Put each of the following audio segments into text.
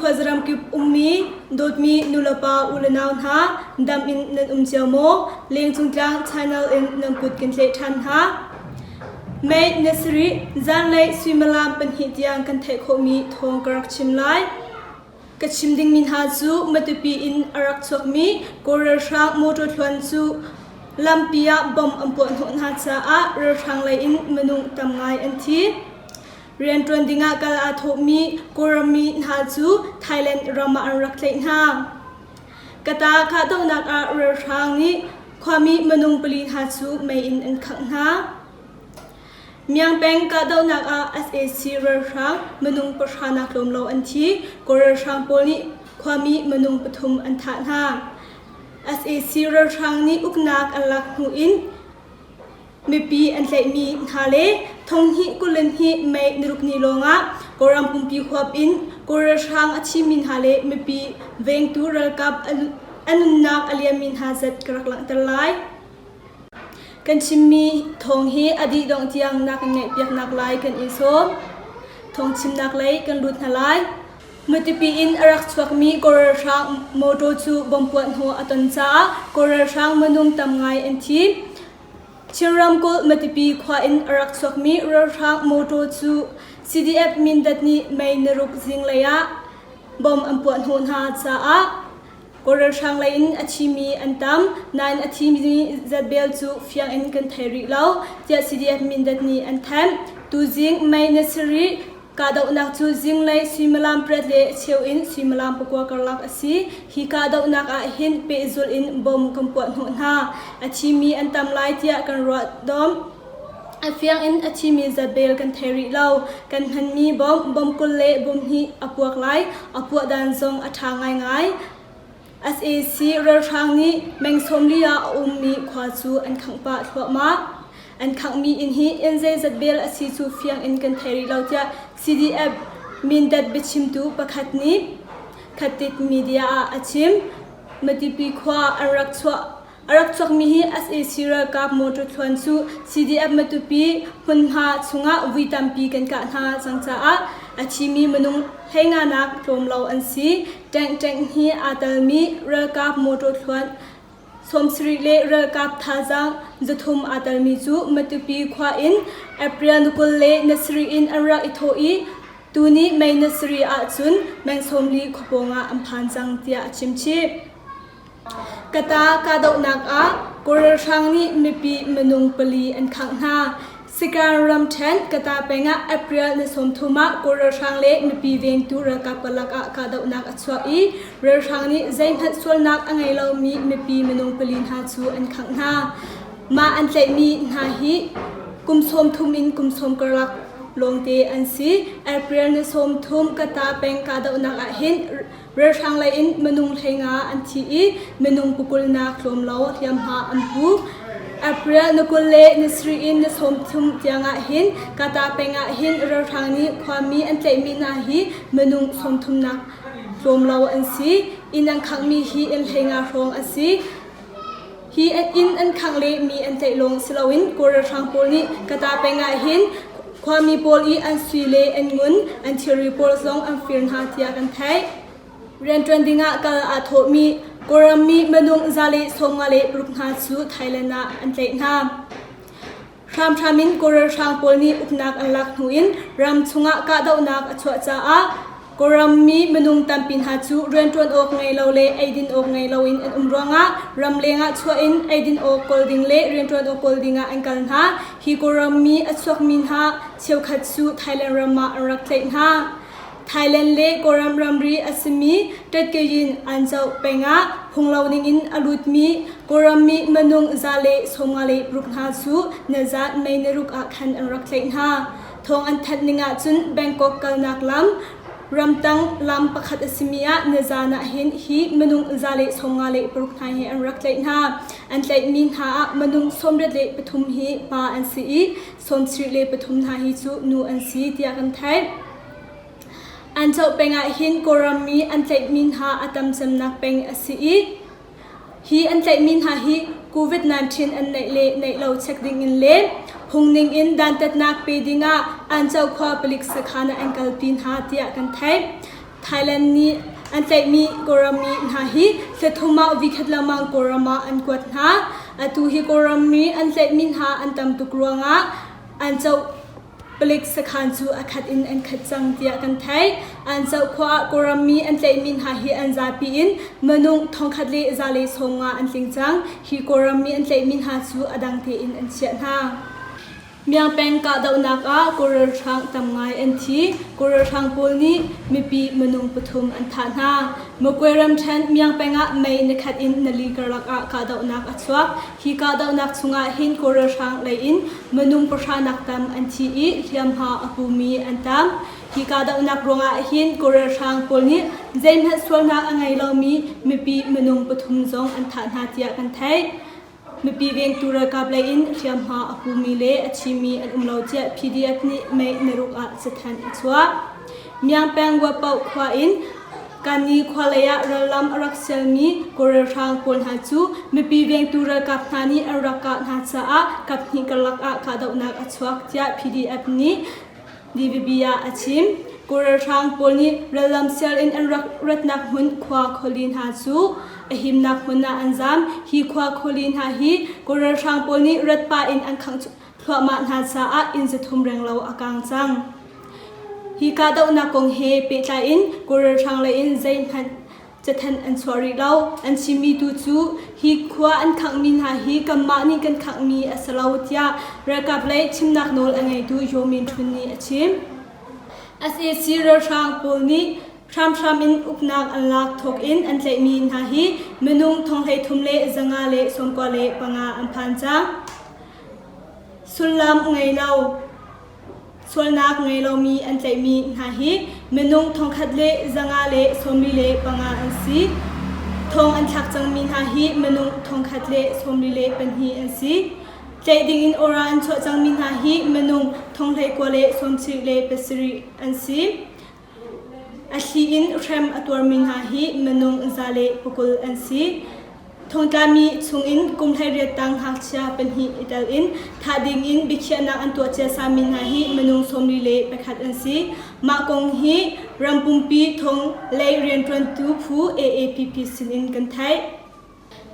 khuazaram kip ummi dawtmi nulepa ulenau hna dam in nan um cio maw? Lengcung tlang channel in nan kut kan tlaih ṭhan hna. May ni sarih zanlei suimilam pahnih tiang kan theih khawhmi thawng ka rak chim lai. Ka chim dingmi hna cu Matupi in a rak chuakmi Kawl ralhrang motor thluan cu lampi ah bomb an puah hnawh hna caah ralhrang lei in minung tam ngai an thi. Rianṭuan dingah kal aa thawhmi Kawlrammi hna cu Thailand ram ah an rak tlaih hna. Kata kahdohnak ah ralhrang nih khuami minung pali hna cu mei in an khangh hna. Myanmar peng kahdohnak ah sac ralhrang minung pahra nak tlawm lo an thi. Kawl ralhrang pawl nih khuami minung pathum an thah hna. Sac ralhrang nih uknak an lak hnu in Mipi an tlaihmi hna le thonghnih 22 May niruk ni lawngah Kawlram pumpi huap in Kawl ralhrang a thimi hna le mipi vengtu ralkap a nunnak a liammi hna zat ka rak langhter lai. Kan chimmi thawng hi a dih dongh tiang na kan ngaihpiaknak lai kan in sawm. Thawng chimnak lei kan lut hna lai. Matupi in a rak chuakmi Kawl ralhrang motor cu bomb puah hnawh a ton caah Kawl ralhrang minung tam ngai an thi. Chin ramkulh Matupi khua in a rak chuakmi ralhrang motor cu CDF Mindat nih May naruk zinglei ah bomb an puah hnawh hna caah Kawl ralhrang lei in a thimi an tam nain a thimi zat bel cu fiang in kan thei rih lo tiah CDF Mindat nih an thanh. Tuzing May ni sarih Kahdohnak cu zinglei suimilam pariat le cheu in suimilam pakua karlak a si. Hi kahdohnak ah hin pehzulh in bom kan puah hnawh hna. A thimi an tam lai tiah kan ruah dom. A fiang in a thimi zat bel kan thei rih lo. Kan hmanmi bom, bom 20 le bom hnih a puak lai. A puah dan zong a ṭha ngaingai. Sac ralhrang nih meng 40 ah a ummi khua cu an khangh pah thluahmah. An khanghmi inn hi inn zeizat bel a si cu fiang in kan thei rih lo tiah CDF Mindat biachimtu pakhat nih Khatit media ah a chim. Matupi khua an rak chuah A rak chuakmi hi sac ralkap motor thluan cu CDF Matupi hmunhma chungah vui tampi kan kah hna cang caah a thimi minung hleinganak tlawm lo an si. Tank tank hi aa telmi ralkap motor thluan 70 le ralkap thazaang 300 aa telmi cu Matupi khua in April ni 20 le ni sarih in an rak i thawh i tuni May ni sarih ahcun meng 40 khuapawng ah an phan cang tiah a chim chih. Kata kahdohnak ah Kawl ralhrang nih mipi minung pali an khangh hna. Sikan ramṭhen Kata peng ah April ni 30 ah Kawl ralhrang le mipi vengtu ralkap karlak ah kahdohnak a chuak i ralhrang nih zeihmanh sualnak a ngei lomi mipi minung pali hna cu an khangh hna. Mah an tlaihmi hna hi kum 30 in kum sawm karlak lawngte an si. April ni 30 Kata peng kahdohnak ah hin Ralhrang lei in minung 15 an thi i minung pakulnak tlawm lo hliamhma an pu. April ni 20 le ni sarih in ni 30 tiangah hin Kata peng ah hin ralhrang nih khuami an tlaihmi hna hi minung 30 nak tlawm lo an si. Inn an khanghmi hi inn 15 hrawng a si. Hi inn an khangh le mi an tlaih lawng si loin Kawl ralhrang pawl nih Kata peng ah hin khuami pawl i an sui le an ngun, an thilri pawl zong an fir hna tiah kan theih. Rianṭuan dingah kal aa thawhmi Kawlram mi minung 156 hna cu Thailand ah an tlaih hna. Hramhram in Kawl ralhrang pawl nih uknak an lak hnu in ram chungah kahdohnak a chuah caah Kawlram mi minung tampi hna cu rianṭuan awk ngei lo le eidin awk ngei loin an um ruangah ramleng ah chuah in eidin awk kawl ding le rianṭuan awk kawl dingah an kal hna. Hi Kawlram mi a chuakmi hna cheukhat cu Thailand ram ah an rak tlaih hna. Thailand le Kawlram ramri a simi Ṭetkayin Anzoh peng ah phunglo ningin a lutmi Kawlram mi minung 156 hna cu nizaan May niruk ah khan an rak tlaih hna. Thawng an thanh ning ahcun Bangkok kalnak lam ramtang lam pakhat a simi ah nizaan ah hin hi minung 156 hna hi an rak tlaih hna. An tlaihmi hna ah minung 83 hi pa an si i 73 hna hi cu nu an si tiah kan theih. An coh peng ah hin Kawlram mi an tlaihmi hna a tam cemnak peng a si i hi an tlaihmi hna hi COVID-19 an neih le neih lo check ding in le phungning in dantatnak pe ding ah Anco khua palik sakhan ah an kalpi hna tiah kan theih. Thailand nih an tlaihmi Kawlrammi hna hi thlathum ah vikhat lengmang Kawlram ah an kuat hna. Atu hi Kawlrammi an tlaihmi hna an tam tuk ruangah an coh palik sakhan cu a khat in an khat cang tiah kan theih. An coh khua ah Kawlrammi an tlaihmi hna hi an zapi in minung thongkhat le 150 an tling cang. Hi Kawlrammi an tlaihmi hna cu a dang tein an chiah hna. Myanmar peng kahdohnak ah Kawl ralhrang tam ngai an thi. Kawl ralhrang pawl nih mipi minung pathum an thah hna. Magway ramṭhen Myanmar peng ah mei nikhat in nali karlak ah kahdohnak a chuak. Hi kahdohnak chungah hin Kawl ralhrang lei in minung pahra nak tam an thi i hliamhma a pumi an tam. Hi kahdohnak ruangah hin Kawl ralhrang pawl nih zeihmanh sualnak a ngei lomi mipi minung pathum zong an thah hna tiah kan theih. Mipi vengtu ralkap lei in hliamhma a pumi le a thimi an um lo tiah PDF nih May naruk ah cathanh a chuah. Myanmar peng Wapauk khua in Kani khua lei ah rallam a rak sialmi Kawl ralhrang pawl hna cu mipi vengtu ralkap hna nih an rak kah hna caah kaphnih karlak ah kahdohnak a chuak tiah PDF nih DVB ah a chim. Kawl ralhrang pawl nih rallam sial in an rak ratnak hmun khua khuali hna cu a himnak hmun ah an zaam. Hi khua khuali hna hi Kawl ralhrang pawl nih ratpa in an khangh thluahmah hna caah inn zathum renglo a kaang cang. Hi kahdohnak kong he pehtlai in Kawl ralhrang lei in zeihmanh cathanh an chuah rih lo. An chimmi tu cu hi khua an khanghmi hna hi kanmah nih kan khanghmi a si lo tiah ralkap lei chimnak nawl a ngeitu Yaw Min Htun nih a chim. SAC ralhrang pawl nih hramhram in uknak an lak thawk in an tlaihmi hna hi minung 3395 an phan cang. Sullam ngei lo. Sualnak ngei lomi an tlaihmi hna hi minung 1,145 an si. Thong an thlak cangmi hna hi minung 1,142 an si. Tlaih dingin awra an chuah cangmi hna hi minung 19,97 an si. A thli in hrem a tuarmi hna hi minung 120 an si. Thongtlami chungin kum 18 tang ngakchia pahnih i tel in thah dingin biakhiahnak an tuah cia sami hna hi minung 41 an si. Mah kong hi ram pumpi thong lei rianṭuantu phu AAPP sinin kan theih.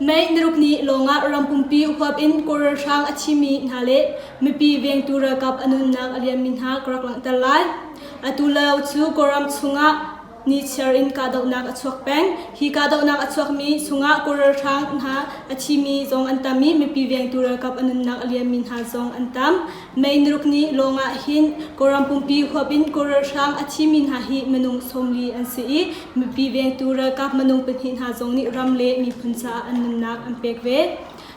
May naruk ni lawngah ram pumpi huap in Kawl ralhrang a thimi hna le mipi vengtu ralkap a nunnak a liammi hna ka rak langhter lai. Atu lio cu Kawlram chungah nichiar in kahdohnak a chuak peng. Hi kahdohnak a chuakmi chungah Kawl ralhrang hna a thimi zong an tam i mipi vengtu ralkap a nunnak a liammi hna zong an tam. May naruk ni lawngah hin Kawlram pumpi huap in Kawl ralhrang a thimi hna hi minung 40 an si i Mipi vengtu ralkap minung pahnih hna zong nih ram le miphun caah an nunnak an pek ve.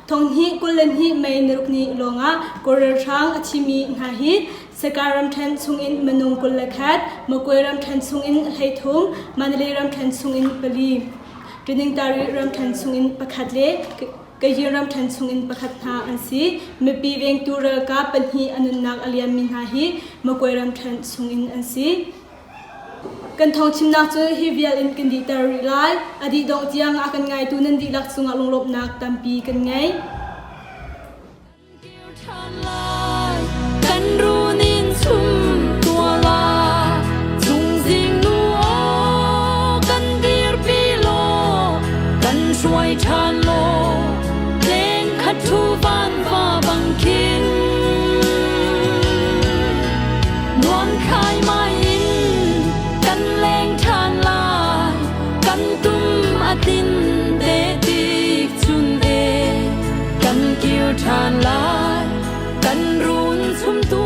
Thonghnih 22 May naruk ni lawngah Kawl ralhrang a thimi hna hi Sakae ramṭhen chungin minung 21, Magway ramṭhen chungin 13, Mandalay ramṭhen chungin pali, Taningtari ramṭhen chungin pakhat le Kayin ramṭhen chungin pakhat hna an si. Mipi vengtu ralkap pahnih a nunnak a liammi hna hi Magway ramṭhen chungin an si. Kan thawngchimnak cu hi vial in kan dihter rih lai. A dih dongh tiang a kan ngaitu nan dihlak cungah lunglawmhnak tampi kan ngei. Kan runin chum tua la chungzing nu aw kan dirpi law kan hruai ṭhan law leng khat thu van va bang khin Nuam khai mai in kan leng ṭhan lai kan tum a tin te tik chun e kan kir ṭhan lai kan run chum tu.